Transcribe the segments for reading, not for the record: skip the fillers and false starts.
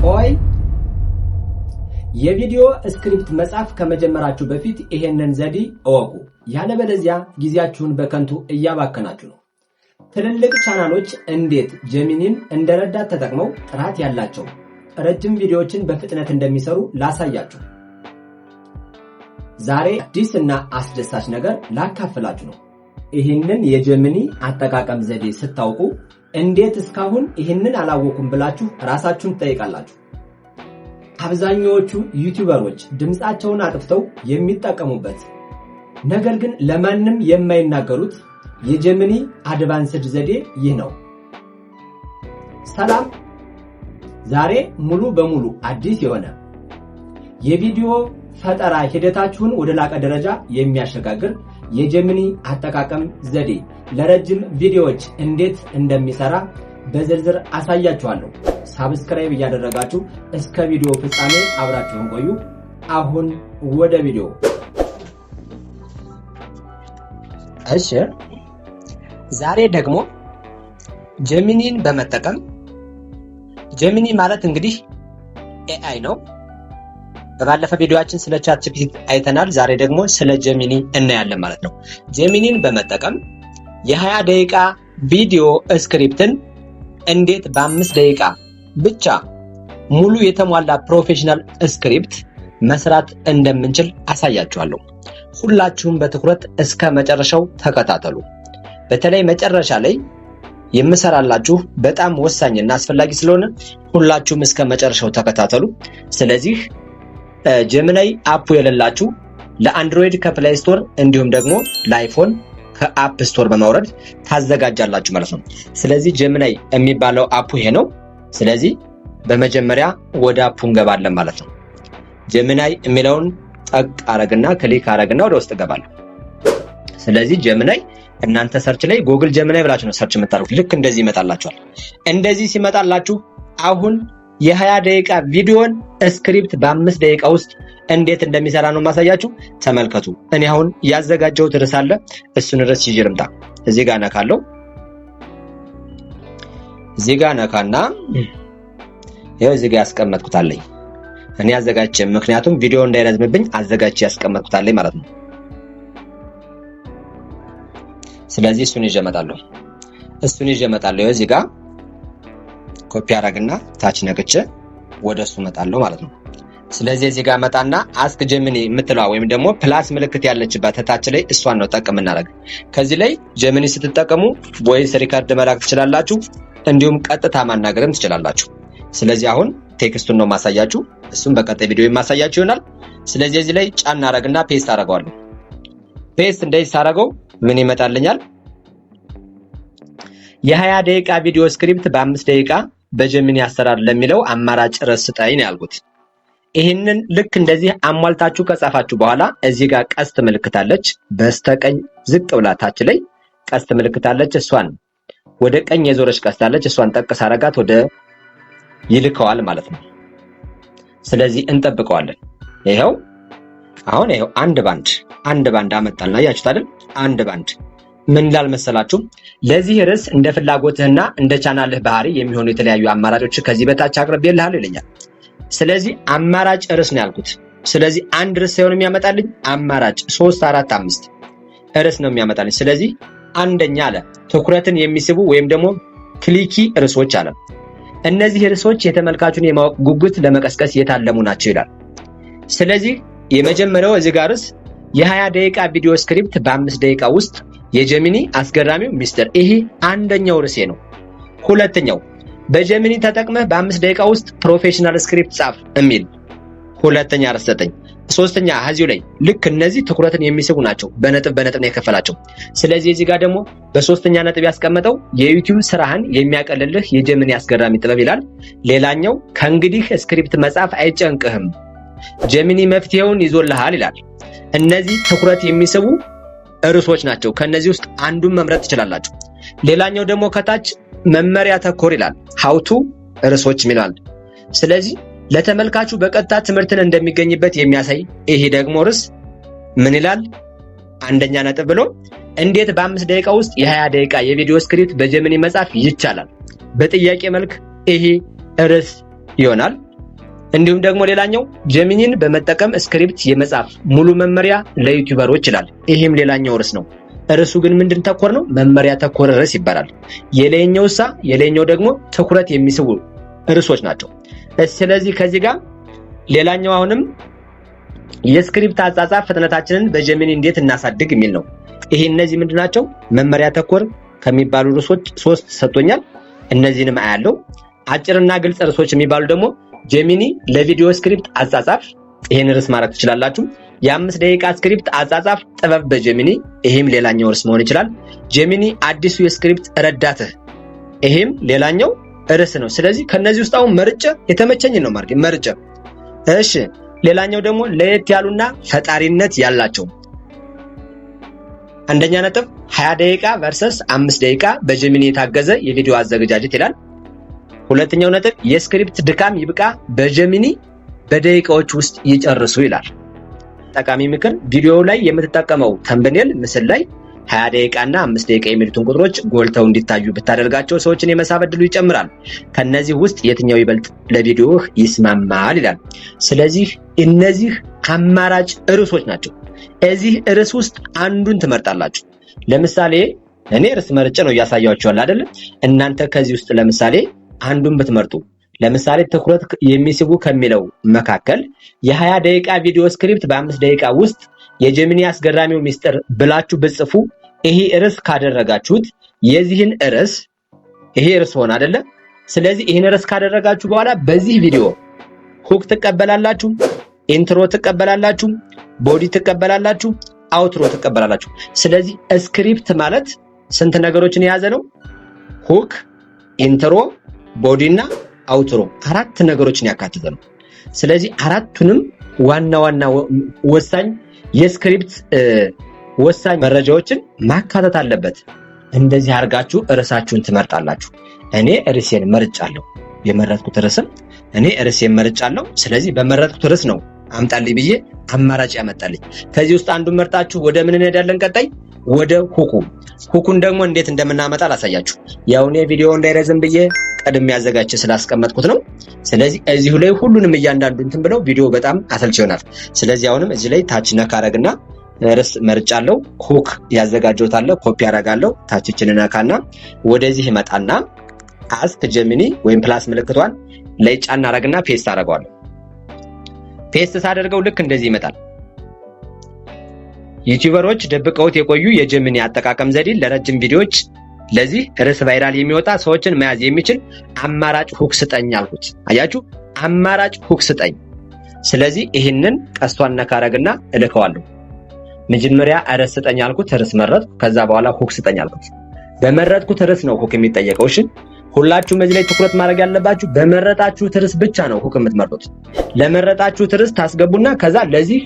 ቆይ፣ የቪዲዮ script መጻፍ ከመጀመራችሁ በፊት ይሄንን ዘዴ እወቁ። ያለበለዚያ ጊዜያችሁን በከንቱ እያባከናችሁ ነው። ትልልቅ ቻናሎች እንዴት Gemini ን እንደ ረዳት ተጠቅመው ጥራት ያላቸው ረጅም ቪዲዮዎችን በፍጥነት እንደሚሰሩ ላሳያችሁ። ዛሬ አዲስ እና አስደሳች ነገር ላካፍላችሁ ነው። ይህንን የ Gemini አጠቃቀም ዘዴ ስታውቁ እንዴት እስካሁን ይህንን አላወኩም ብላችሁ ራሳችሁን ትጠይቃላችሁ። አብዛኛዎቹ ዩቲዩበሮች ድምፃቸውን አጥፍተው የሚጠቀሙበት ነገር ግን ለማንም የማይናገሩት የ Gemini advanced ዘዴ ይህ ነው። ሰላም፣ ዛሬ ሙሉ በሙሉ አዲስ የሆነ የቪዲዮ ፈጠራ ሂደታችሁን ወደ ላቀ ደረጃ የሚያሸጋግር የ Gemini አጠቃቀም ዘዴ ለረጅም ቪዲዮዎች እንዴት እንደሚሰራ በዝርዝር አሳያችኋለሁ። Subscribe እያደረጋችሁ እስከ ቪዲዮ ፍጻሜ አብራችሁን ቆዩ። አሁን ወደ ቪዲዮ። እሺ፣ ዛሬ ደግሞ Gemini ን በመጠቀም፣ Gemini ማለት እንግዲህ AI ነው። በባለፈ ቪዲዮአችን ስለ ChatGPT አይተናል። ዛሬ ደግሞ ስለ Gemini እናያለን ማለት ነው። Gemini ን በመጠቀም የ20 ደቂቃ ቪዲዮ script ን እንዴት በ5 ደቂቃ ብቻ ሙሉ የተሟላ professional script መስራት እንደምንችል አሳያችኋለሁ። ሁላችሁም በትኩረት እስከ መጨረሻው ተከታተሉ። በተለይ መጨረሻ ላይ የምሰራላችሁ በጣም ወሳኝና አስፈላጊ ስለሆነ ሁላችሁም እስከ መጨረሻው ተከታተሉ። ስለዚህ Gemini app ኡ የሌላችሁ ለ Android ከ Play Store እንዲሁም ደግሞ ለ iPhone ከ App Store በማውረድ ታዘጋጃላችሁ ማለት ነው። ስለዚህ Gemini የሚባለው app ኡ ይሄ ነው። ስለዚህ በመጀመሪያ ወደ app ኡ እንገባለን ማለት ነው። Gemini የሚለውን ጠቅ አረግና click አረግና ወደ ውስጥ እገባለሁ። ስለዚህ Gemini እናንተ search ላይ Google Gemini ብላችሁ ነው search የምታደርጉት። ልክ እንደዚህ ይመጣላችኋል። እንደዚህ ሲመጣላችሁ አሁን የ20 ደቂቃ ቪዲዮን script በ5 ደቂቃ ውስጥ እንዴት እንደሚሰራ ነው ማሳያችሁ። ተመልከቱ። እኔ አሁን ያዘጋጀሁት ርዕስ አለ። እሱን ርዕስ ይዤ ልምጣ። እዚህ ጋር ነካለው። እዚህ ጋር ነካና ይኸው እዚህ ጋር ያስቀመጥኩት አለኝ። እኔ አዘጋጅቼ፣ ምክንያቱም ቪዲዮ እንዳይረዝምብኝ አዘጋጅቼ ያስቀመጥኩት አለኝ ማለት ነው። ስለዚህ እሱን ይዤ እመጣለሁ። እሱን ይዤ እመጣለሁ። ይኸው እዚህ ጋር ኮፒ አረግና ታች ነክቼ ወደ እሱ እመጣለሁ ማለት ነው። ስለዚህ እዚህ ጋር መጣና ask Gemini የምትለዋ ወይም ደግሞ plus ምልክት ያለችባት ታች ላይ እሷን ነው ጠቅ የምናደርግ። ከዚህ ላይ Gemini ስትጠቀሙ voice record መላክ ትችላላችሁ፣ እንዲሁም ቀጥታ ማናገርም ትችላላችሁ። ስለዚህ አሁን text ኡን ነው ማሳያችሁ፣ እሱም በቀጣይ ቪዲዮ የማሳያችሁ ይሆናል። ስለዚህ እዚህ ላይ ጫን አረግና paste አረገዋለሁ። Paste እንደዚህ ሳረገው ምን ይመጣልኛል? የ20 ደቂቃ ቪዲዮ script በ5 ደቂቃ በ Gemini አሰራር ለሚለው አማራጭ ርዕስ ስጠኝ ነው ያልኩት። ይህንን ልክ እንደዚህ አሟልታችሁ ከጻፋችሁ በኋላ እዚህ ጋር ቀስት ምልክት አለች። በስተቀኝ ዝቅ ብላ ታች ላይ ቀስት ምልክት አለች። እሷን ወደ ቀኝ የዞረች ቀስት አለች። እሷን ጠቅ ሳረጋት ወደ ይልከዋል ማለት ነው። ስለዚህ እንጠብቀዋለን። ይኸው አሁን ይኸው አንድ ባንድ አንድ ባንድ አመጣልና አያችሁት አይደል? አንድ ባንድ ምን ይላል መሰላችሁ? ለዚህ ርዕስ እንደ ፍላጎትህና እንደ ቻናልህ ባህሪ የሚሆኑ የተለያዩ አማራጮች ከዚህ በታች አቅርቤልሃለሁ ይለኛል። ስለዚህ አማራጭ ርዕስ ነው ያልኩት። ስለዚህ አንድ ርዕስ ሳይሆን የሚያመጣልኝ አማራጭ ሶስት፣ አራት፣ አምስት ርዕስ ነው የሚያመጣልኝ። ስለዚህ አንደኛ አለ ትኩረትን የሚስቡ ወይም ደግሞ clicky ርዕሶች አለ። እነዚህ ርዕሶች የተመልካቹን የማወቅ ጉጉት ለመቀስቀስ የታለሙ ናቸው ይላል። ስለዚህ የመጀመሪያው እዚህ ጋር ርዕስ የ20 ደቂቃ ቪዲዮ script በ5 ደቂቃ ውስጥ የ Gemini አስገራሚው ሚስጥር፣ ይሄ አንደኛው ርዕሴ ነው። ሁለተኛው በ Gemini ተጠቅመህ በ5 ደቂቃ ውስጥ professional script ጻፍ የሚል ሁለተኛ ርዕስ ሰጠኝ። ሶስተኛ እዚሁ ላይ ልክ እነዚህ ትኩረትን የሚስቡ ናቸው። በነጥብ በነጥብ ነው የከፈላቸው። ስለዚህ እዚህ ጋር ደግሞ በሶስተኛ ነጥብ ያስቀመጠው የ YouTube ስራህን የሚያቀልልህ የ Gemini አስገራሚ ጥበብ ይላል። ሌላኛው ከእንግዲህ script መጻፍ አይጨንቅህም፣ Gemini መፍትሄውን ይዞልሃል ይላል። እነዚህ ትኩረት የሚስቡ ርዕሶች ናቸው። ከነዚህ ውስጥ አንዱን መምረጥ ትችላላችሁ። ሌላኛው ደግሞ ከታች መመሪያ ተኮር ይላል። How to ርዕሶች ይላል። ስለዚህ ለተመልካቹ በቀጥታ ትምህርትን እንደሚገኝበት የሚያሳይ ይሄ ደግሞ ርዕስ ምን ይላል? አንደኛ ነጥብ ብሎ እንዴት በ5 ደቂቃ ውስጥ የ20 ደቂቃ የቪዲዮ script በ Gemini መጻፍ ይቻላል? በጥያቄ መልክ ይሄ ርዕስ ይሆናል። እንዲሁም ደግሞ ሌላኛው Gemini ን በመጠቀም script የመጻፍ ሙሉ መመሪያ ለ YouTuber ኦች ይላል። ይህም ሌላኛው ርዕስ ነው። ርዕሱ ግን ምንድን ተኮር ነው? መመሪያ ተኮር ርዕስ ይባላል። የላይኛው ደግሞ ትኩረት የሚስቡ ርዕሶች ናቸው። ስለዚህ ከዚህ ጋር ሌላኛው አሁንም የ script አጻጻፍ ፍጥነታችንን በ Gemini እንዴት እናሳድግ የሚል ነው። ይሄ እነዚህ ምንድን ናቸው? መመሪያ ተኮር ከሚባሉ ርዕሶች ሶስት ሰጥቶኛል። እነዚህንም አያለው። አጭርና ግልጽ ርዕሶች የሚባሉ ደግሞ Gemini ለቪዲዮ script አጻጻፍ፣ ይሄን ርዕስ ማድረግ ትችላላችሁ። የ5 ደቂቃ script አጻጻፍ ጥበብ በ Gemini፣ ይሄም ሌላኛው ርዕስ መሆን ይችላል። Gemini አዲሱ የ script ረዳትህ፣ ይሄም ሌላኛው ርዕስ ነው። ስለዚህ ከነዚህ ውስጥ አሁን መርጬ የተመቸኝን ነው ማድረግ መርጬ። እሺ፣ ሌላኛው ደግሞ ለየት ያሉና ፈጣሪነት ያላቸው፣ አንደኛ ነጥብ 20 ደቂቃ versus 5 ደቂቃ በ Gemini የታገዘ የቪዲዮ አዘገጃጀት ይላል። ሁለተኛው ነጥብ የ script ድካም ይብቃ፣ በ Gemini በደቂቃዎች ውስጥ ይጨርሱ ይላል። ጠቃሚ ምክር፣ ቪዲዮው ላይ የምትጠቀመው thumbnail ምስል ላይ 20 ደቂቃ እና 5 ደቂቃ የሚሉትን ቁጥሮች ጎልተው እንዲታዩ ብታደርጋቸው ሰዎችን የመሳብ ዕድሉ ይጨምራል። ከነዚህ ውስጥ የትኛው ይበልጥ ለቪዲዮህ ይስማማል ይላል። ስለዚህ እነዚህ አማራጭ ርዕሶች ናቸው። እዚህ ርዕስ ውስጥ አንዱን ትመርጣላችሁ። ለምሳሌ እኔ ርዕስ መርጬ ነው እያሳያችኋል አይደል? እናንተ ከዚህ ውስጥ ለምሳሌ አንዱን ብትመርጡ፣ ለምሳሌ ትኩረት የሚስቡ ከሚለው መካከል የ20 ደቂቃ ቪዲዮ script በ5 ደቂቃ ውስጥ የ Gemini አስገራሚው ሚስጥር ብላችሁ ብትጽፉ፣ ይሄ ርዕስ ካደረጋችሁት የዚህን ርዕስ ይሄ ርዕስ ሆነ አይደለ? ስለዚህ ይህን ርዕስ ካደረጋችሁ በኋላ በዚህ ቪዲዮ hook ትቀበላላችሁ፣ intro ትቀበላላችሁ፣ body ትቀበላላችሁ፣ outro ትቀበላላችሁ። ስለዚህ script ማለት ስንት ነገሮችን የያዘ ነው? Hook፣ intro፣ body እና outro፣ አራት ነገሮችን ያካተተ ነው። ስለዚህ አራቱንም ዋና ዋና ወሳኝ የ script ወሳኝ መረጃዎችን ማካተት አለበት። እንደዚህ አድርጋችሁ ርዕሳችሁን ትመርጣላችሁ። እኔ ርዕሴን መርጫለሁ። የመረጥኩት ርዕስም እኔ ርዕሴን መርጫለሁ። ስለዚህ በመረጥኩት ርዕስ ነው አምጣልኝ ብዬ አማራጭ ያመጣልኝ። ከዚህ ውስጥ አንዱን መርጣችሁ ወደ ምን እንሄዳለን? ቀጣይ ወደ hook ኡ። Hook ኡን ደግሞ እንዴት እንደምናመጣ ላሳያችሁ። ያው እኔ ቪዲዮ እንዳይረዝም ብዬ ቀድሜ አዘጋጅቼ ስላስቀመጥኩት ነው። ስለዚህ እዚሁ ላይ ሁሉንም እያንዳንዱ እንትን ብለው ቪዲዮ በጣም አሰልቺ ይሆናል። ስለዚህ አሁንም እዚህ ላይ ታች ነካ አረግና ርዕስ መርጫለሁ። Hook ያዘጋጀሁት አለ፣ ኮፒ አረጋለሁ። ታችችን ነካና ወደዚህ እመጣና ask Gemini ወይም plus ምልክቷን ላይ ጫን አረግና paste አረገዋለሁ። Paste ሳደርገው ልክ እንደዚህ ይመጣል። YouTuber ኦች ደብቀውት የቆዩ የ Gemini አጠቃቀም ዘዴ ለረጅም ቪዲዮዎች ለዚህ ርዕስ viral የሚወጣ ሰዎችን መያዝ የሚችል አማራጭ hook ስጠኝ አልኩት። አያችሁ፣ አማራጭ hook ስጠኝ። ስለዚህ ይህንን ቀስቷን ነካ አረግና እልከዋለሁ። መጀመሪያ ርዕስ ስጠኝ አልኩት፣ ርዕስ መረጥኩ። ከዛ በኋላ hook ስጠኝ አልኩት። በመረጥኩት ርዕስ ነው hook የሚጠየቀው። እሺ፣ ሁላችሁም እዚህ ላይ ትኩረት ማድረግ ያለባችሁ በመረጣችሁት ርዕስ ብቻ ነው hook የምትመርጡት። ለመረጣችሁት ርዕስ ታስገቡና ከዛ ለዚህ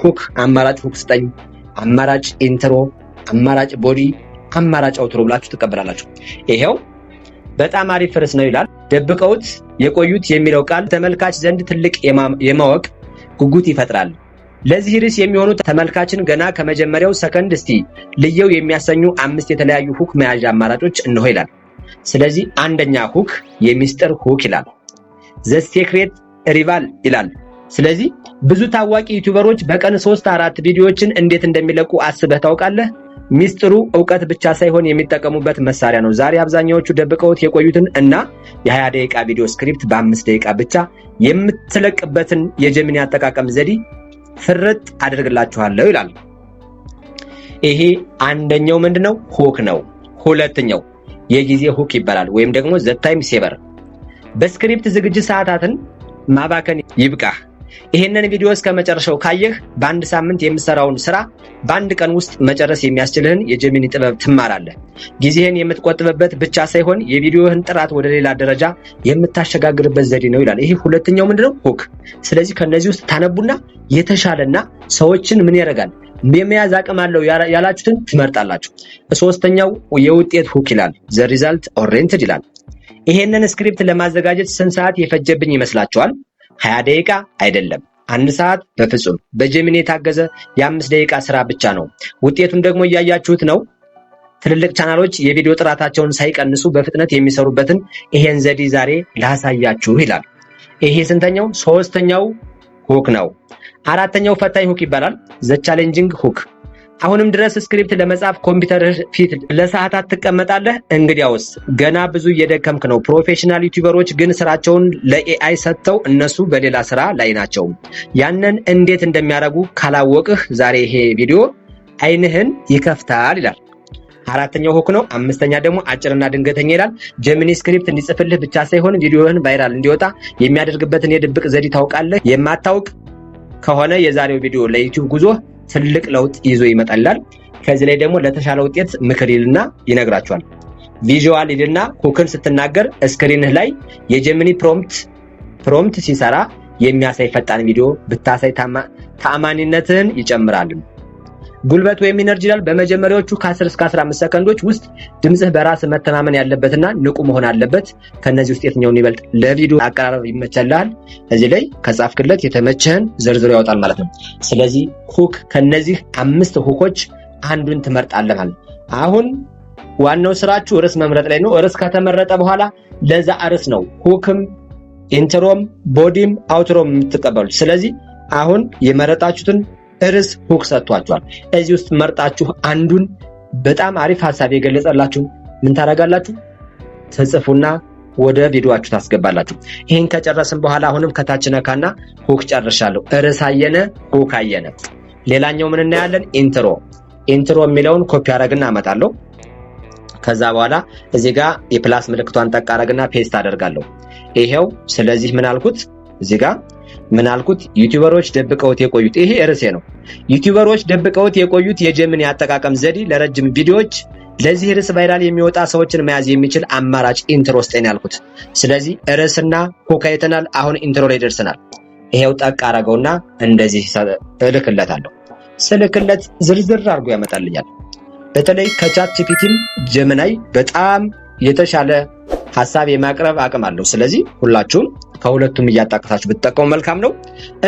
hook አማራጭ hook ስጠኝ፣ አማራጭ intro፣ አማራጭ body፣ አማራጭ outro ብላችሁ ትቀበላላችሁ። ይሄው በጣም አሪፍ ርዕስ ነው ይላል። ደብቀውት የቆዩት የሚለው ቃል ተመልካች ዘንድ ትልቅ የማወቅ ጉጉት ይፈጥራል። ለዚህ ርዕስ የሚሆኑ ተመልካችን ገና ከመጀመሪያው ሰከንድ እስቲ ልየው የሚያሰኙ አምስት የተለያዩ hook መያዣ አማራጮች እነሆ ይላል። ስለዚህ አንደኛ hook የሚስጥር hook ይላል። The secret reveal ይላል። ስለዚህ ብዙ ታዋቂ YouTuber ኦች በቀን ሶስት አራት ቪዲዮዎችን እንዴት እንደሚለቁ አስበህ ታውቃለህ? ሚስጥሩ እውቀት ብቻ ሳይሆን የሚጠቀሙበት መሳሪያ ነው። ዛሬ አብዛኛዎቹ ደብቀውት የቆዩትን እና የ20 ደቂቃ ቪዲዮ script በ5 ደቂቃ ብቻ የምትለቅበትን የ Gemini አጠቃቀም ዘዴ ፍርጥ አድርግላችኋለሁ ይላል። ይሄ አንደኛው ምንድነው? Hook ነው። ሁለተኛው የጊዜ hook ይባላል ወይም ደግሞ the time saver። በ script ዝግጅት ሰዓታትን ማባከን ይብቃህ። ይሄንን ቪዲዮ እስከ መጨረሻው ካየህ በአንድ ሳምንት የምትሰራውን ስራ በአንድ ቀን ውስጥ መጨረስ የሚያስችልህን የ Gemini ጥበብ ትማራለህ። ጊዜህን የምትቆጥብበት ብቻ ሳይሆን የቪዲዮህን ጥራት ወደ ሌላ ደረጃ የምታሸጋግርበት ዘዴ ነው ይላል። ይሄ ሁለተኛው ምንድነው? Hook። ስለዚህ ከነዚህ ውስጥ ታነቡና የተሻለና ሰዎችን ምን ያደርጋል፣ የመያዝ አቅም አለው ያላችሁትን ትመርጣላችሁ። ሶስተኛው የውጤት hook ይላል። The result oriented ይላል። ይሄንን script ለማዘጋጀት ስንት ሰዓት የፈጀብኝ ይመስላችኋል? 20 ደቂቃ አይደለም፣ አንድ ሰዓት በፍጹም። በ Gemini የታገዘ የ5 ደቂቃ ስራ ብቻ ነው። ውጤቱን ደግሞ እያያችሁት ነው። ትልልቅ ቻናሎች የቪዲዮ ጥራታቸውን ሳይቀንሱ በፍጥነት የሚሰሩበትን ይሄን ዘዴ ዛሬ ላሳያችሁ ይላል። ይሄ ስንተኛው? ሶስተኛው hook ነው። አራተኛው ፈታኝ hook ይባላል። The challenging hook። አሁንም ድረስ script ለመጻፍ ኮምፒውተር ፊት ለሰዓታት ትቀመጣለህ? እንግዲያውስ ገና ብዙ እየደከምክ ነው። Professional YouTuber ኦች ግን ስራቸውን ለ AI ሰጥተው እነሱ በሌላ ስራ ላይ ናቸው። ያንን እንዴት እንደሚያደርጉ ካላወቅህ ዛሬ ይሄ ቪዲዮ አይንህን ይከፍታል ይላል። አራተኛው hook ነው። አምስተኛ ደግሞ አጭርና ድንገተኛ ይላል። Gemini script እንዲጽፍልህ ብቻ ሳይሆን ቪዲዮህን viral እንዲወጣ የሚያደርግበትን የድብቅ ዘዴ ታውቃለህ? የማታውቅ ከሆነ የዛሬው ቪዲዮ ለ YouTube ጉዞ ትልቅ ለውጥ ይዞ ይመጣል ይላል። ከዚህ ላይ ደግሞ ለተሻለ ውጤት ምክር ይልና ይነግራቸዋል። Visual ይልና hook ን ስትናገር screen ህ ላይ የ Gemini prompt ሲሰራ የሚያሳይ ፈጣን ቪዲዮ ብታሳይ ተአማኒነትህን ይጨምራል። ጉልበት ወይም energy ይላል። በመጀመሪያዎቹ ከ10 እስከ 15 ሰከንዶች ውስጥ ድምፅህ በራስ መተማመን ያለበትና ንቁ መሆን አለበት። ከነዚህ ውስጥ የትኛውን ይበልጥ ለቪዲዮ አቀራረብ ይመቸልሃል? እዚህ ላይ ከጻፍክለት የተመቸህን ዘርዝሮ ያወጣል ማለት ነው። ስለዚህ hook ከነዚህ አምስት hook ኦች አንዱን ትመርጣለህ ማለት ነው። አሁን ዋናው ስራችሁ ርዕስ መምረጥ ላይ ነው። ርዕስ ከተመረጠ በኋላ ለዛ ርዕስ ነው hook ም፣ intro ም፣ body ም outro ም የምትቀበሉት። ስለዚህ አሁን የመረጣችሁትን ርዕስ hook ሰጥቷችኋል። እዚህ ውስጥ መርጣችሁ አንዱን በጣም አሪፍ ሀሳብ የገለጸላችሁ ምን ታደርጋላችሁ? ትጽፉና ወደ ቪዲዮአችሁ ታስገባላችሁ። ይህን ከጨረስን በኋላ አሁንም ከታች ነካና hook ጨርሻለሁ። ርዕስ አየነ፣ hook አየነ። ሌላኛው ምን እናያለን? Intro። Intro የሚለውን ኮፒ አረግና አመጣለሁ። ከዛ በኋላ እዚህ ጋር የ plus ምልክቷን ጠቅ አረግና paste አደርጋለሁ። ይሄው። ስለዚህ ምን አልኩት? እዚህ ጋር ምን አልኩት? YouTuber ኦች ደብቀውት የቆዩት፣ ይሄ ርዕሴ ነው። YouTuber ኦች ደብቀውት የቆዩት የ Gemini አጠቃቀም ዘዴ ለረጅም ቪዲዮዎች። ለዚህ ርዕስ viral የሚወጣ፣ ሰዎችን መያዝ የሚችል አማራጭ intro ስጠኝ ያልኩት። ስለዚህ ርዕስና hook አይተናል። አሁን intro ላይ ደርሰናል። ይሄው ጠቅ አረገውና እንደዚህ እልክለታለሁ። ስልክለት ዝርዝር አድርጎ ያመጣልኛል። በተለይ ከ ChatGPT ም Gemini በጣም የተሻለ ሀሳብ የማቅረብ አቅም አለው። ስለዚህ ሁላችሁም ከሁለቱም እያጣቀሳችሁ ብትጠቀሙ መልካም ነው።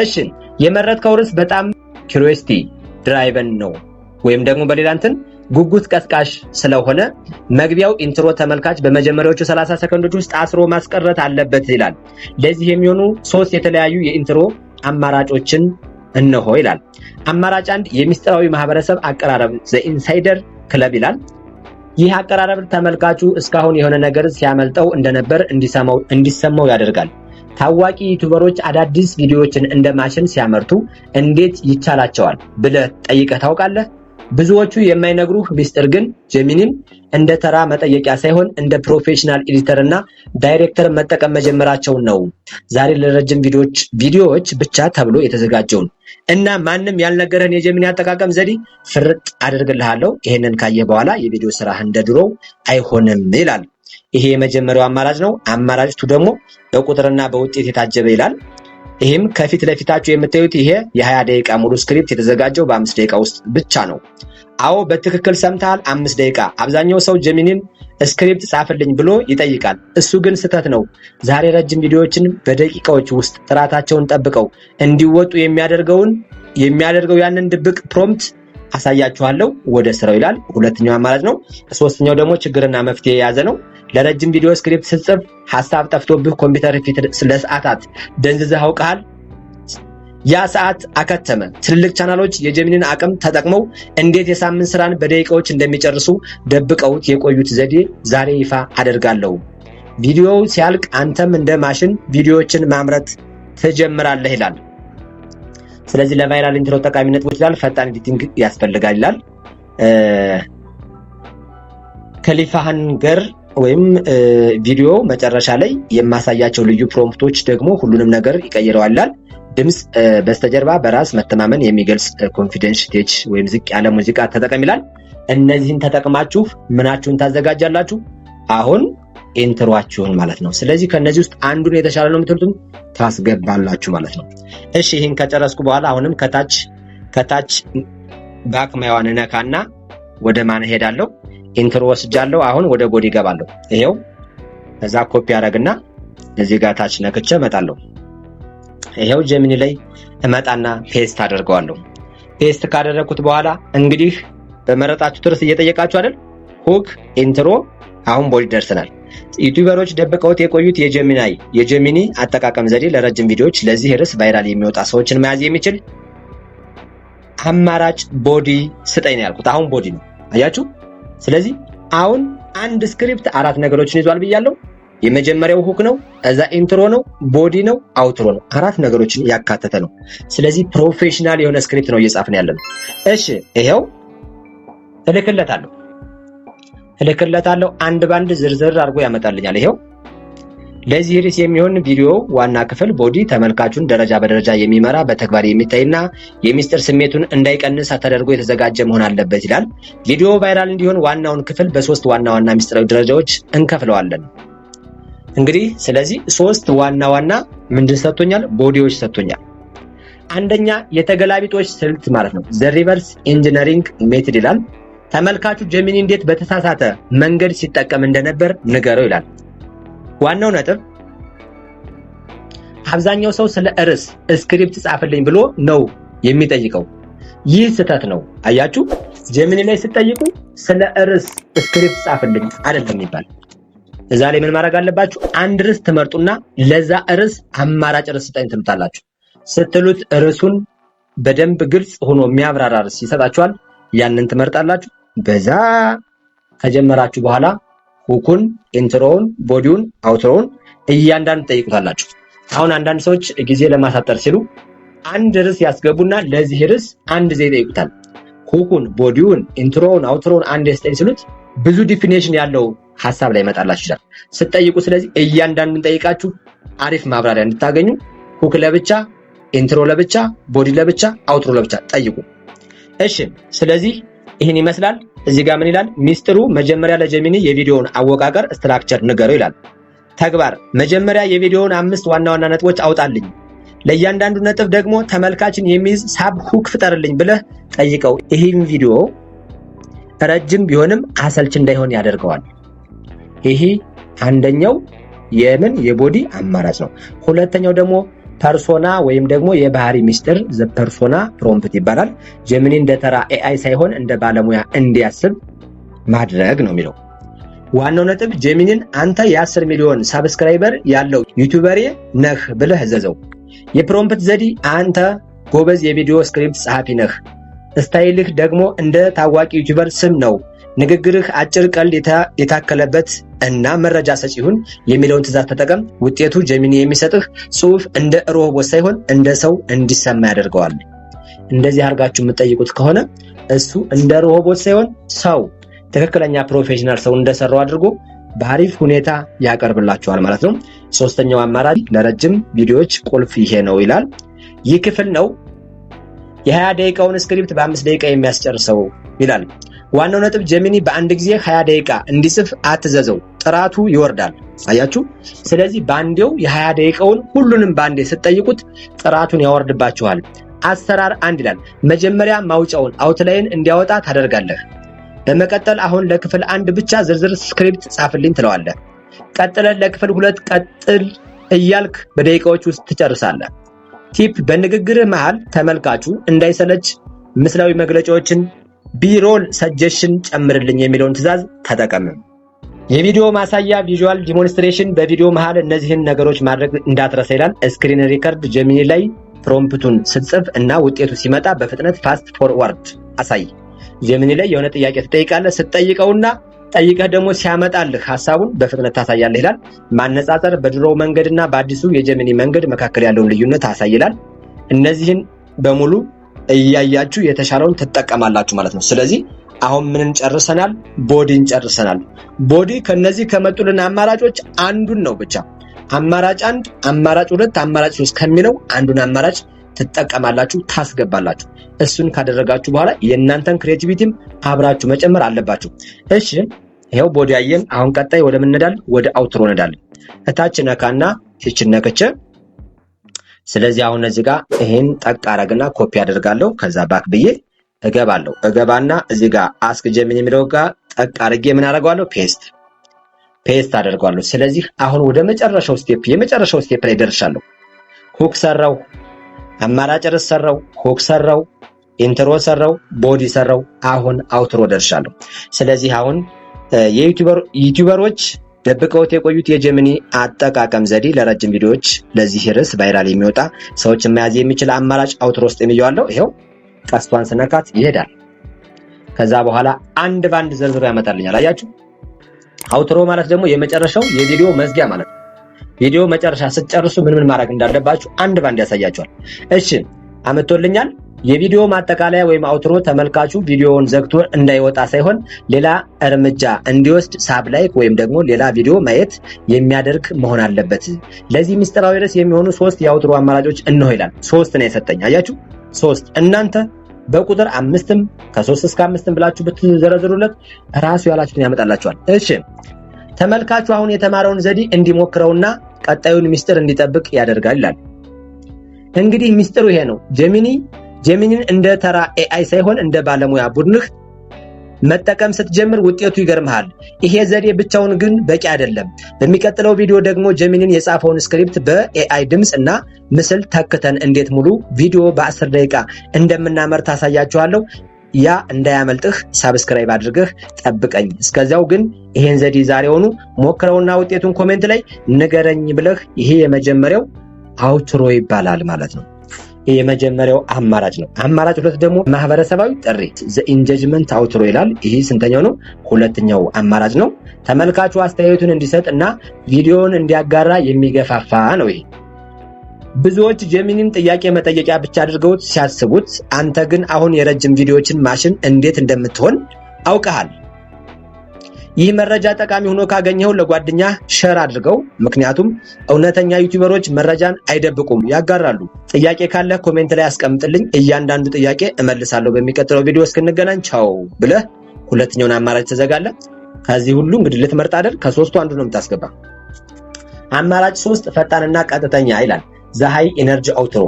እሺ፣ የመረጥከው ርዕስ በጣም curiosity driven ነው ወይም ደግሞ በሌላ እንትን ጉጉት ቀስቃሽ ስለሆነ መግቢያው intro ተመልካች በመጀመሪያዎቹ 30 ሰከንዶች ውስጥ አስሮ ማስቀረት አለበት ይላል። ለዚህ የሚሆኑ ሶስት የተለያዩ የ intro አማራጮችን እነሆ ይላል። አማራጭ 1፣ የሚስጥራዊ ማህበረሰብ አቀራረብ፣ the insider club ይላል። ይህ አቀራረብ ተመልካቹ እስካሁን የሆነ ነገር ሲያመልጠው እንደነበር እንዲሰማው ያደርጋል። ታዋቂ YouTuber ኦች አዳዲስ ቪዲዮዎችን እንደ ማሽን ሲያመርቱ እንዴት ይቻላቸዋል ብለህ ጠይቀህ ታውቃለህ? ብዙዎቹ የማይነግሩህ ሚስጥር ግን Gemini ን እንደ ተራ መጠየቂያ ሳይሆን እንደ professional editor እና ዳይሬክተር መጠቀም መጀመራቸውን ነው። ዛሬ ለረጅም ቪዲዮዎች ብቻ ተብሎ የተዘጋጀውን እና ማንም ያልነገረህን የ Gemini አጠቃቀም ዘዴ ፍርጥ አደርግልሃለሁ። ይሄንን ካየህ በኋላ የቪዲዮ ስራህ እንደ ድሮው አይሆንም ይላል። ይሄ የመጀመሪያው አማራጭ ነው። አማራጭ 2 ደግሞ በቁጥርና በውጤት የታጀበ ይላል። ይህም ከፊት ለፊታችሁ የምታዩት ይሄ የ20 ደቂቃ ሙሉ script የተዘጋጀው በ5 ደቂቃ ውስጥ ብቻ ነው። አዎ፣ በትክክል ሰምተሃል፣ 5 ደቂቃ። አብዛኛው ሰው Gemini ን script ጻፍልኝ ብሎ ይጠይቃል። እሱ ግን ስህተት ነው። ዛሬ ረጅም ቪዲዮዎችን በደቂቃዎች ውስጥ ጥራታቸውን ጠብቀው እንዲወጡ የሚያደርገው ያንን ድብቅ prompt አሳያችኋለሁ። ወደ ስራው ይላል። ሁለተኛው አማራጭ ነው። ሶስተኛው ደግሞ ችግርና መፍትሄ የያዘ ነው። ለረጅም ቪዲዮ script ስትጽፍ ሀሳብ ጠፍቶብህ ኮምፒውተር ፊት ለሰዓታት ደንዝዘህ አውቀሃል? ያ ሰዓት አከተመ። ትልልቅ ቻናሎች የ Gemini ን አቅም ተጠቅመው እንዴት የሳምንት ስራን በደቂቃዎች እንደሚጨርሱ ደብቀውት የቆዩት ዘዴ ዛሬ ይፋ አደርጋለሁ። ቪዲዮው ሲያልቅ አንተም እንደ ማሽን ቪዲዮዎችን ማምረት ትጀምራለህ ይላል። ስለዚህ ለ viral intro ጠቃሚ ነጥቦች ይላል። ፈጣን editing ያስፈልጋል ይላል። Cliffhanger ወይም ቪዲዮ መጨረሻ ላይ የማሳያቸው ልዩ prompt ኦች ደግሞ ሁሉንም ነገር ይቀይረዋል ይላል። ድምፅ በስተጀርባ በራስ መተማመን የሚገልጽ confidence tech ወይም ዝቅ ያለ ሙዚቃ ተጠቀም ይላል። እነዚህን ተጠቅማችሁ ምናችሁን ታዘጋጃላችሁ? አሁን intro ኣችሁን ማለት ነው። ስለዚህ ከነዚህ ውስጥ አንዱን የተሻለ ነው የምትሉትን ታስገባላችሁ ማለት ነው። እሺ፣ ይህን ከጨረስኩ በኋላ አሁንም ከታች back ማያዋን እነካና ወደ ማን እሄዳለሁ? Intro ወስጃለሁ። አሁን ወደ body እገባለሁ። ይሄው ከዛ ኮፒ አደረግና እዚህ ጋር ታች ነክቼ እመጣለሁ። ይሄው Gemini ላይ እመጣና paste አደርገዋለሁ። Paste ካደረግኩት በኋላ እንግዲህ በመረጣችሁት ርዕስ እየጠየቃችሁ አይደል? Hook፣ intro፣ አሁን body ደርሰናል። YouTuber ኦች ደብቀውት የቆዩት የ Gemini አጠቃቀም ዘዴ ለረጅም ቪዲዮዎች ለዚህ ርዕስ viral የሚወጣ ሰዎችን መያዝ የሚችል አማራጭ body ስጠኝ ነው ያልኩት። አሁን body ነው፣ አያችሁ። ስለዚህ አሁን አንድ script አራት ነገሮችን ይዟል ብያለሁ። የመጀመሪያው hook ነው፣ እዛ intro ነው፣ body ነው፣ outro ነው። አራት ነገሮችን ያካተተ ነው። ስለዚህ professional የሆነ script ነው እየጻፍን ያለነው። እሺ፣ ይሄው እልክለታለሁ እልክለታለሁ። አንድ ባንድ ዝርዝር አድርጎ ያመጣልኛል። ይሄው ለዚህ ርዕስ የሚሆን ቪዲዮ ዋና ክፍል body ተመልካቹን ደረጃ በደረጃ የሚመራ፣ በተግባር የሚታይና የሚስጥር ስሜቱን እንዳይቀንስ ተደርጎ የተዘጋጀ መሆን አለበት ይላል። ቪዲዮ viral እንዲሆን ዋናውን ክፍል በሶስት ዋና ዋና ሚስጥራዊ ደረጃዎች እንከፍለዋለን። እንግዲህ ስለዚህ ሶስት ዋና ዋና ምንድን ሰጥቶኛል? Body ዎች ሰጥቶኛል። አንደኛ የተገላቢጦሽ ስልት ማለት ነው። The reverse engineering method ይላል። ተመልካቹ Gemini እንዴት በተሳሳተ መንገድ ሲጠቀም እንደነበር ንገረው ይላል። ዋናው ነጥብ አብዛኛው ሰው ስለ ርዕስ script ጻፍልኝ ብሎ ነው የሚጠይቀው። ይህ ስህተት ነው። አያችሁ፣ Gemini ላይ ስትጠይቁ ስለ ርዕስ script ጻፍልኝ አይደለም የሚባል። እዛ ላይ ምን ማድረግ አለባችሁ? አንድ ርዕስ ትመርጡና ለዛ ርዕስ አማራጭ ርዕስ ስጠኝ ትሉታላችሁ። ስትሉት ርዕሱን በደንብ ግልጽ ሆኖ የሚያብራራ ርዕስ ይሰጣችኋል። ያንን ትመርጣላችሁ። በዛ ከጀመራችሁ በኋላ hook ኡን፣ intro ውን፣ body ውን፣ outro ውን እያንዳንዱ ጠይቁታላችሁ። አሁን አንዳንድ ሰዎች ጊዜ ለማሳጠር ሲሉ አንድ ርዕስ ያስገቡና ለዚህ ርዕስ አንድ ጊዜ ይጠይቁታል። Hook ኡን፣ body ውን፣ intro ውን፣ outro ውን አንድ ስጠኝ ሲሉት ብዙ definition ያለው ሀሳብ ላይ ይመጣላችሁ ይችላል ስትጠይቁ። ስለዚህ እያንዳንዱን ጠይቃችሁ አሪፍ ማብራሪያ እንድታገኙ hook ለብቻ፣ intro ለብቻ፣ body ለብቻ፣ outro ለብቻ ጠይቁ። እሺ፣ ስለዚህ ይህን ይመስላል። እዚህ ጋር ምን ይላል? ሚስጥሩ መጀመሪያ ለ Gemini የቪዲዮውን አወቃቀር structure ንገረው ይላል። ተግባር፣ መጀመሪያ የቪዲዮውን አምስት ዋና ዋና ነጥቦች አውጣልኝ፣ ለእያንዳንዱ ነጥብ ደግሞ ተመልካችን የሚይዝ sub hook ፍጠርልኝ ብለህ ጠይቀው። ይህም ቪዲዮ ረጅም ቢሆንም አሰልች እንዳይሆን ያደርገዋል። ይሄ አንደኛው የምን የ body አማራጭ ነው። ሁለተኛው ደግሞ persona ወይም ደግሞ የባህሪ ሚስጥር the persona prompt ይባላል። Gemini እንደ ተራ AI ሳይሆን እንደ ባለሙያ እንዲያስብ ማድረግ ነው የሚለው። ዋናው ነጥብ Gemini ን አንተ የ10 ሚሊዮን subscriber ያለው YouTuber ነህ ብለህ እዘዘው። የ prompt ዘዴ አንተ ጎበዝ የቪዲዮ script ጸሐፊ ነህ፣ style ህ ደግሞ እንደ ታዋቂ YouTuber ስም ነው። ንግግርህ አጭር፣ ቀልድ የታከለበት እና መረጃ ሰጪ ይሁን የሚለውን ትእዛዝ ተጠቀም። ውጤቱ Gemini የሚሰጥህ ጽሁፍ እንደ ሮቦት ሳይሆን እንደ ሰው እንዲሰማ ያደርገዋል። እንደዚህ አድርጋችሁ የምትጠይቁት ከሆነ እሱ እንደ ሮቦት ሳይሆን ሰው፣ ትክክለኛ professional ሰው እንደሰራው አድርጎ በአሪፍ ሁኔታ ያቀርብላችኋል ማለት ነው። ሶስተኛው አማራጭ ለረጅም ቪዲዮዎች ቁልፍ ይሄ ነው ይላል። ይህ ክፍል ነው የ20 ደቂቃውን script በ5 ደቂቃ የሚያስጨርሰው ይላል። ዋናው ነጥብ Gemini በአንድ ጊዜ 20 ደቂቃ እንዲጽፍ አትዘዘው፣ ጥራቱ ይወርዳል። አያችሁ። ስለዚህ በአንዴው የ20 ደቂቃውን ሁሉንም በአንዴ ስትጠይቁት ጥራቱን ያወርድባችኋል። አሰራር አንድ ይላል። መጀመሪያ ማውጫውን outline እንዲያወጣ ታደርጋለህ። በመቀጠል አሁን ለክፍል አንድ ብቻ ዝርዝር script ጻፍልኝ ትለዋለህ። ቀጥለህ ለክፍል ሁለት፣ ቀጥል እያልክ በደቂቃዎች ውስጥ ትጨርሳለህ። Tip፣ በንግግርህ መሃል ተመልካቹ እንዳይሰለች ምስላዊ መግለጫዎችን፣ B-roll suggestion ጨምርልኝ የሚለውን ትዕዛዝ ተጠቀም። የቪዲዮ ማሳያ visual demonstration፣ በቪዲዮ መሃል እነዚህን ነገሮች ማድረግ እንዳትረሳ ይላል። Screen record፣ Gemini ላይ prompt ኡን ስትጽፍ እና ውጤቱ ሲመጣ በፍጥነት fast forward አሳይ። Gemini ላይ የሆነ ጥያቄ ትጠይቃለህ። ስትጠይቀውና ጠይቀህ ደግሞ ሲያመጣልህ ሀሳቡን በፍጥነት ታሳያለህ ይላል። ማነጻጸር፣ በድሮው መንገድና በአዲሱ የ Gemini መንገድ መካከል ያለውን ልዩነት አሳይ ይላል። እነዚህን በሙሉ እያያችሁ የተሻለውን ትጠቀማላችሁ ማለት ነው። ስለዚህ አሁን ምንን ጨርሰናል? Body ን ጨርሰናል። Body ከነዚህ ከመጡልን አማራጮች አንዱን ነው ብቻ፣ አማራጭ አንድ፣ አማራጭ ሁለት፣ አማራጭ ሶስት ከሚለው አንዱን አማራጭ ትጠቀማላችሁ፣ ታስገባላችሁ። እሱን ካደረጋችሁ በኋላ የእናንተን creativity ም አብራችሁ መጨመር አለባችሁ። እሺ፣ ይኸው body አየን። አሁን ቀጣይ ወደ ምን እንሄዳለን? ወደ outro እንሄዳለን። እታች ነካና ይችን ነክቼ ስለዚህ አሁን እዚህ ጋር ይሄን ጠቅ አረግና ኮፒ አደርጋለሁ። ከዛ back ብዬ እገባለሁ። እገባና እዚህ ጋር ask Gemini የሚለው ጋር ጠቅ አድርጌ ምን አደርገዋለሁ? Paste አደርገዋለሁ። ስለዚህ አሁን ወደ መጨረሻው step፣ የመጨረሻው step ላይ ደርሻለሁ። Hook ሰራው፣ አማራጭ ርዕስ ሰራው፣ hook ሰራው፣ intro ሰራው፣ body ሰራው። አሁን outro ደርሻለሁ። ስለዚህ አሁን የ YouTuber ኦች ደብቀውት የቆዩት የ Gemini አጠቃቀም ዘዴ ለረጅም ቪዲዮዎች ለዚህ ርዕስ viral የሚወጣ ሰዎችን መያዝ የሚችል አማራጭ outro ውስጥ የሚየዋለው ይኸው ቀስቷን ስነካት ይሄዳል። ከዛ በኋላ አንድ ባንድ ዘርዝሮ ያመጣልኛል። አያችሁ? Outro ማለት ደግሞ የመጨረሻው የቪዲዮ መዝጊያ ማለት ነው። ቪዲዮ መጨረሻ ስትጨርሱ ምን ምን ማድረግ እንዳለባችሁ አንድ ባንድ ያሳያችኋል። እሺ፣ አመጥቶልኛል። የቪዲዮ ማጠቃለያ ወይም outro ተመልካቹ ቪዲዮውን ዘግቶ እንዳይወጣ ሳይሆን ሌላ እርምጃ እንዲወስድ ሳብ like ወይም ደግሞ ሌላ ቪዲዮ ማየት የሚያደርግ መሆን አለበት። ለዚህ ምስጢራዊ ርዕስ የሚሆኑ ሶስት የ outro አማራጮች እነሆ ይላል። ሶስት ነው የሰጠኝ። አያችሁ? ሶስት። እናንተ በቁጥር አምስትም ከሶስት እስከ አምስትም ብላችሁ ብትዘረዝሩለት ራሱ ያላችሁትን ያመጣላችኋል። እሺ፣ ተመልካቹ አሁን የተማረውን ዘዴ እንዲሞክረውና ቀጣዩን ሚስጥር እንዲጠብቅ ያደርጋል ይላል። እንግዲህ ሚስጥሩ ይሄ ነው። Gemini ን እንደ ተራ AI ሳይሆን እንደ ባለሙያ ቡድንህ መጠቀም ስትጀምር ውጤቱ ይገርምሃል። ይሄ ዘዴ ብቻውን ግን በቂ አይደለም። በሚቀጥለው ቪዲዮ ደግሞ Gemini ን የጻፈውን script በ AI ድምፅ እና ምስል ተክተን እንዴት ሙሉ ቪዲዮ በ10 ደቂቃ እንደምናመርት አሳያችኋለሁ። ያ እንዳያመልጥህ subscribe አድርገህ ጠብቀኝ። እስከዚያው ግን ይሄን ዘዴ ዛሬውኑ ሞክረውና ውጤቱን comment ላይ ንገረኝ ብለህ ይሄ የመጀመሪያው outro ይባላል ማለት ነው። ይሄ የመጀመሪያው አማራጭ ነው። አማራጭ ሁለት ደግሞ ማህበረሰባዊ ጥሪ the engagement outro ይላል። ይሄ ስንተኛው ነው? ሁለተኛው አማራጭ ነው። ተመልካቹ አስተያየቱን እንዲሰጥ እና ቪዲዮውን እንዲያጋራ የሚገፋፋ ነው። ይሄ ብዙዎች Gemini ን ጥያቄ መጠየቂያ ብቻ አድርገውት ሲያስቡት፣ አንተ ግን አሁን የረጅም ቪዲዮዎችን ማሽን እንዴት እንደምትሆን አውቀሃል። ይህ መረጃ ጠቃሚ ሆኖ ካገኘኸው ለጓደኛ share አድርገው። ምክንያቱም እውነተኛ YouTuber ኦች መረጃን አይደብቁም፣ ያጋራሉ። ጥያቄ ካለ comment ላይ አስቀምጥልኝ። እያንዳንዱ ጥያቄ እመልሳለሁ። በሚቀጥለው ቪዲዮ እስክንገናኝ ቻው ብለህ ሁለተኛውን አማራጭ ትዘጋለህ። ከዚህ ሁሉ እንግዲህ ልትመርጥ አይደል? ከሶስቱ አንዱ ነው የምታስገባ። አማራጭ ሶስት ፈጣንና ቀጥተኛ ይላል። The high energy outro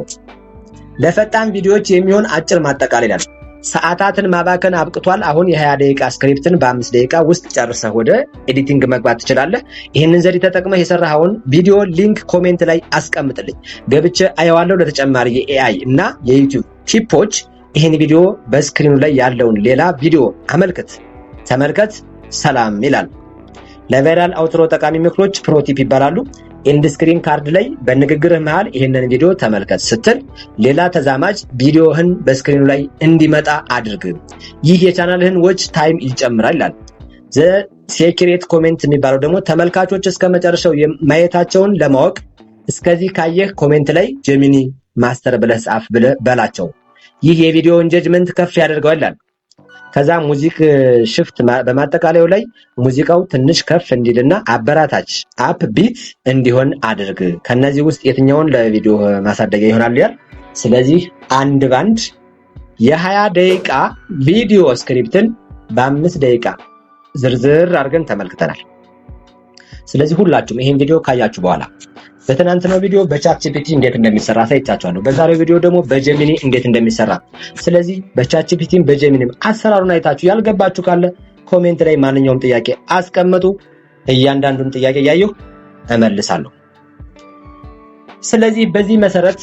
ለፈጣን ቪዲዮዎች የሚሆን አጭር ማጠቃለያ ይላል። ሰዓታትን ማባከን አብቅቷል። አሁን የ20 ደቂቃ script ን በ5 ደቂቃ ውስጥ ጨርሰህ ወደ editing መግባት ትችላለህ። ይህንን ዘዴ ተጠቅመህ የሰራኸውን ቪዲዮ link comment ላይ አስቀምጥልኝ፣ ገብቼ አየዋለሁ። ለተጨማሪ የ AI እና የ YouTube tip ኦች ይህን ቪዲዮ በ screen ኑ ላይ ያለውን ሌላ ቪዲዮ አመልክት፣ ተመልከት። ሰላም ይላል። ለ viral outro ጠቃሚ ምክሮች pro tip ይባላሉ። End screen card ላይ በንግግርህ መሃል ይህንን ቪዲዮ ተመልከት ስትል ሌላ ተዛማጅ ቪዲዮህን በ screen ኑ ላይ እንዲመጣ አድርግ። ይህ የቻናልህን watch time ይጨምራል ይላል። The secret comment የሚባለው ደግሞ ተመልካቾች እስከ መጨረሻው ማየታቸውን ለማወቅ እስከዚህ ካየህ comment ላይ Gemini master ብለህ ጻፍ ብለህ በላቸው። ይህ የቪዲዮ engagement ከፍ ያደርገዋል ይላል። ከዛ music shift በማጠቃለያው ላይ ሙዚቃው ትንሽ ከፍ እንዲልና አበራታች upbeat እንዲሆን አድርግ። ከነዚህ ውስጥ የትኛውን ለቪዲዮ ማሳደጊያ ይሆናል ይላል። ስለዚህ አንድ ባንድ የ20 ደቂቃ ቪዲዮ script ን በ5 ደቂቃ ዝርዝር አድርገን ተመልክተናል። ስለዚህ ሁላችሁም ይሄን ቪዲዮ ካያችሁ በኋላ በትናንትናው ቪዲዮ በ ChatGPT እንዴት እንደሚሰራ አሳይቻችኋለሁ። በዛሬው ቪዲዮ ደግሞ በ Gemini እንዴት እንደሚሰራ። ስለዚህ በቻትጂፒቲም በጀሚኒም አሰራሩን አይታችሁ ያልገባችሁ ካለ comment ላይ ማንኛውም ጥያቄ አስቀምጡ። እያንዳንዱን ጥያቄ እያየሁ እመልሳለሁ። ስለዚህ በዚህ መሰረት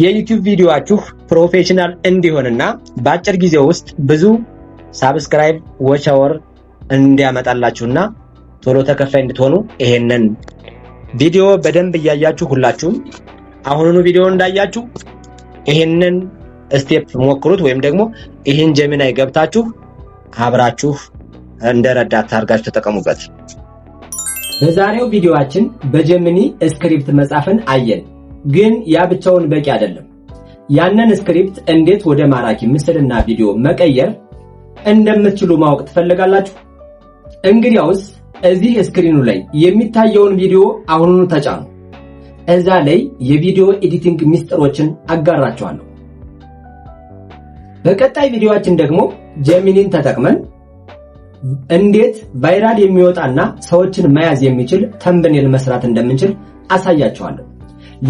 የ YouTube ቪዲዮአችሁ professional እንዲሆንና በአጭር ጊዜ ውስጥ ብዙ subscribe፣ watch hour እንዲያመጣላችሁና ቶሎ ተከፋይ እንድትሆኑ ይሄንን ቪዲዮ በደንብ እያያችሁ ሁላችሁም አሁኑኑ ቪዲዮ እንዳያችሁ ይሄንን step ሞክሩት፣ ወይም ደግሞ ይሄን Gemini ገብታችሁ አብራችሁ እንደ ረዳት አድርጋችሁ ተጠቀሙበት። በዛሬው ቪዲዮአችን በ Gemini script መጻፍን አየን። ግን ያ ብቻውን በቂ አይደለም። ያንን script እንዴት ወደ ማራኪ ምስልና ቪዲዮ መቀየር እንደምትችሉ ማወቅ ትፈልጋላችሁ? እንግዲያውስ እዚህ screen ኑ ላይ የሚታየውን ቪዲዮ አሁኑኑ ተጫኑ። እዛ ላይ የቪዲዮ editing ሚስጥሮችን አጋራችኋለሁ። በቀጣይ ቪዲዮአችን ደግሞ Gemini ን ተጠቅመን እንዴት viral የሚወጣና ሰዎችን መያዝ የሚችል thumbnail መስራት እንደምንችል አሳያችኋለሁ።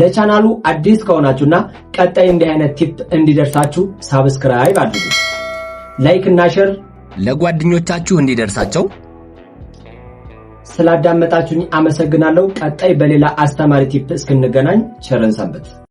ለቻናሉ አዲስ ከሆናችሁና ቀጣይ እንዲህ አይነት tip እንዲደርሳችሁ subscribe አድርጉ። Like እና share ለጓደኞቻችሁ እንዲደርሳቸው። ስላዳመጣችሁኝ አመሰግናለሁ። ቀጣይ በሌላ አስተማሪ tip እስክንገናኝ ቸር እንሰንብት።